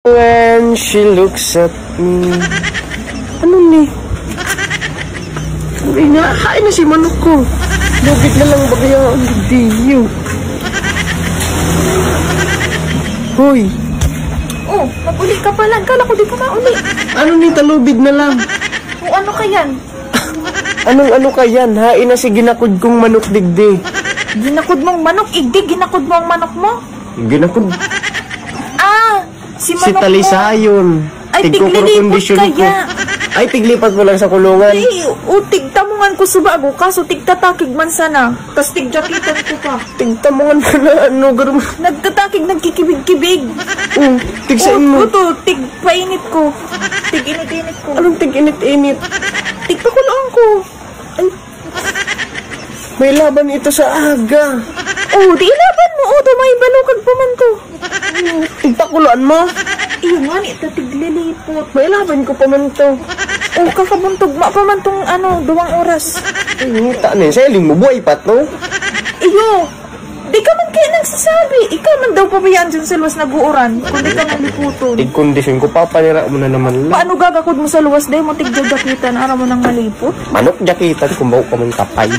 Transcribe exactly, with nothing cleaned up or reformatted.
When she looks at me. Ano ni? Uy nga, hain na si manok ko. Lugit na lang bagayaon, diyo. Hoy, Oh, nag-uli ka pala. Kala ko di ka mauli. Ano ni, talubid na lang? O ano ka yan? Anong ano ka yan? Hain na si ginakod kong manok digdi. Ginakod mong manok, igdi, ginakod mo ang manok mo? Ginakod. Ah, si Si manok mo. Talisayon. Ay, Tigkukurukundisyon tiglilipot ko. Kaya. Ay, tiglipat mo lang sa kulungan. Ay, o tigtamungan ko subago, kaso tigtatakig man sana. Tas tigjakitan ko pa. Tigtamungan mo na, ano, garma. Nagtatakig, nagkikibig-kibig. Oh, tigsain mo. Ito, tigpainit ko. Tig-init-init ko. Anong tig-init-init? Tigpakuloan ko. May laban ito sa aga. Oh, di ilaban mo. Oh, to may balukag pa man to. Tigpakuloan mo? Iyo nga, ito tiglilipot. May laban ko pa man to. Oh, kakabuntog. Ma pa man tong ano, duwang oras. Ay, ngita na yun. Sa iling mo, buhay pa to? Iyo, di ka man kaya nagsasabi. Ikaw man daw pabayaan dyan sa luwas nag-uuran. Kung di ka man liputon. Tigkondisyon ko, papanira mo na naman lang. Paano gagakod mo sa luwas? Dahil mo tigdadakitan, aram mo nang malipot. Manok jakitan kung bako ka man kapay.